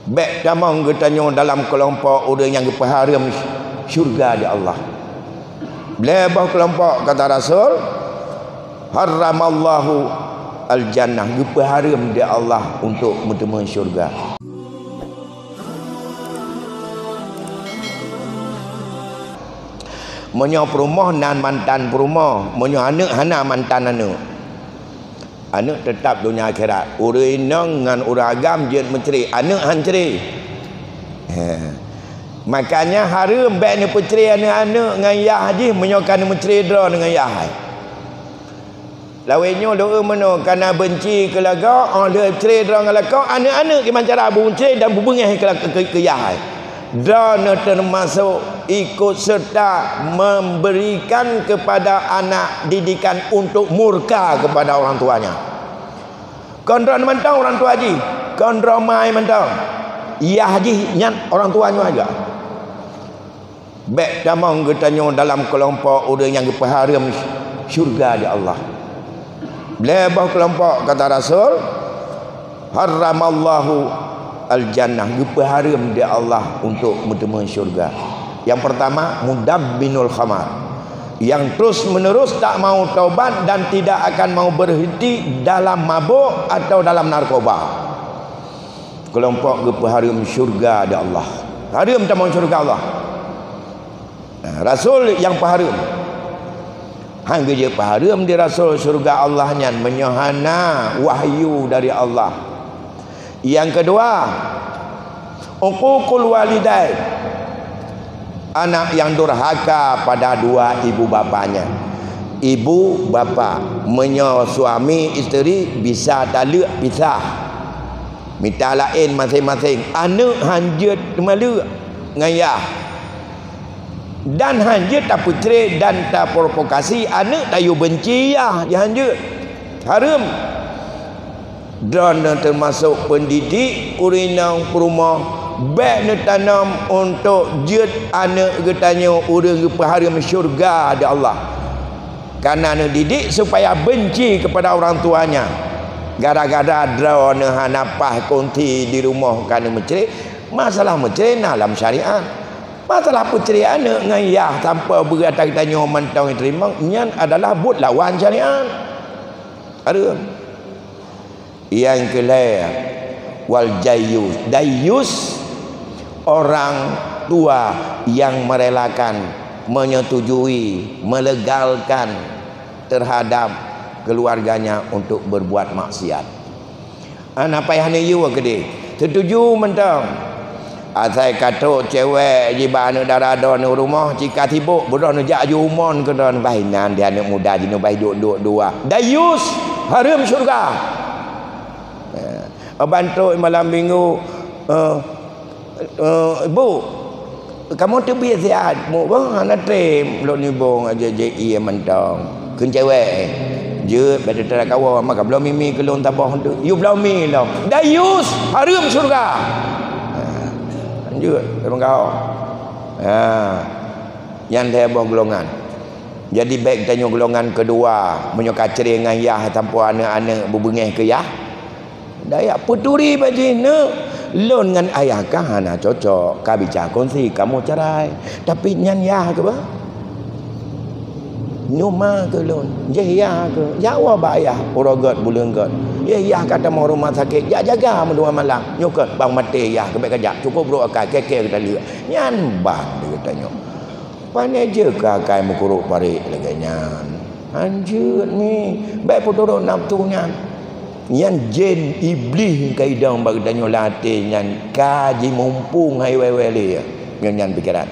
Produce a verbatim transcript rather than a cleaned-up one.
Bék tamong geutanyoe dalam keulompok ureuëng nyang geupeuhareuem syurga di Allah. Lhée boh keulompok, kata Rasul, "Harramallahu al-jannah," geupeuhareuem di Allah untuk meuteumé syurga. Meunyoe peurumoh nan mantan peurumoh, meunyoe aneuëk hana mantan aneuëk. Aneuëk teutab donya akhirat. Ureuëng inong ngon ureuëng agam jeuet meucre, aneuëk han cre. He. Makanya hareuem bék neupeucre aneuëk-aneuëk ngon yah jih meunyoe ka neumeucre droe ngon yah hai. Lawét nyoe doa meunoe, kana beunci keu lagoe, óh lheueh cre droe ngon lakoe, aneuëk-aneuëk kiban cara beunci dan beubeungéh keu, keu, keu yah hai. Droeneuh teumasok ikut serta memberikan kepada anak didikan untuk murka kepada orang tuanya. Kon droeneuh mantong orang tua jih, kon droe mai mantong. Yah jih nyan orang tua nyoe juga. Bék tamong geutanyoe dalam keulompok ureuëng nyang geupeuhareuem syurga di Allah. Lhée boh keulompok, kata Rasul, "Harramallahu al-jannah," geupeuhareuem di Allah untuk meuteumé syurga. Yang pertama, mudaminul khamar, yang terus-menerus tak mau taubat dan tidak akan mau berhenti dalam mabuk atau dalam narkoba. Keulompok geupeuhareuem syurga di Allah. Hareuem tamong syurga Allah. Nah, Rasul nyang peuhareuem. Han geujeuet peuhareuem di Rasul syurga Allah nyan meunyoe hana wahyu dari Allah. Yang kedua, uququl walidain. Anak yang durhaka pada dua ibu bapanya. Ibu bapa, meunyoe suami isteri bisa taleuek pisah. Mita laén maséng-maséng, aneuëk han jeuet teumaleuek ngon yah. Dan han jeuet tapeucre dan taprovokasi aneuëk tayue beunci yah, jih han jeuet. Hareuem. Droeneuh teumasok peundidik ureuëng inong peurumoh, bék neutanom untuk jeuet aneuëk geutanyoe ureuëng geupeuhareuem syurga di Allah. Kana neudidik supaya benci kepada orang tuanya. Gara-gara droeneuh hana paih kongsi di rumoh ka neumeucre, masalah meucre na lam syariat. Masalah peucre aneuëk ngon yah sampoe beuet ata geutanyoe mantong teurimong, nyan adalah buet lawan syariat. Hareuem. Nyang keulhée, wal dayyus. Dayyus, orang tua yang merelakan, menyetujui, melegalkan terhadap keluarganya untuk berbuat maksiat. Hana payah neuyue keudeh. Setuju mantong. Asai ka trok cewek jiba aneuëk dara droeneuh u rumoh, cit ka sibok, beudroeneuh jak aju umon keu droeneuh, bah inan di aneuëk muda jinoe bah duek-duek dua. Dayus, hareuem syurga. Eh, ban trok malam minggu, eh, eh, "Ibu, kamoe teubiet siat, mu bah hana treb lôn nibong aja je ie mantong." Kheun cewek, eh, "Jeuet, bak teutra kawoe, maka bloe mi-mi keu lôn saboh tu." Yue bloe mi lom. Dayus, hareuem syurga. Ha, lanjut, teurimong gaoh. Ha, nyan lhée boh golongan. Jadi bék tanyoe golongan keudua, meunyoe ka cre ngon yah sampoe aneuëk-aneuëk beubeungéh keu yah. Dayah peuturi bak jih, "Neuk, lôn ngon ayah kah hana cocok, ka bica kongsi kamoe cerai. Tapi nyan yah keuh bah. Nyoe ma keuh lôn, jéh yah keuh. Jak woe bak ayah uroe gét buleuen gét. Jéh yah ka tamong rumoh sakét, jak jaga meudua malam. Nyoe keuh bang maté yah keuh, bék kajak, cukôp brok akai, kée-kée geutaleuek." Nyan ban di geutanyoe. Pane jeuet keu akai meukurok parék lagée nyan? Hanjeuet mi, bék peuturot nafeusu nyan. Nyan jén Iblih ka idong bak geutanyoe lam até nyan ka jimumpung hai wée-wée lé. Ngon nyan pikeran.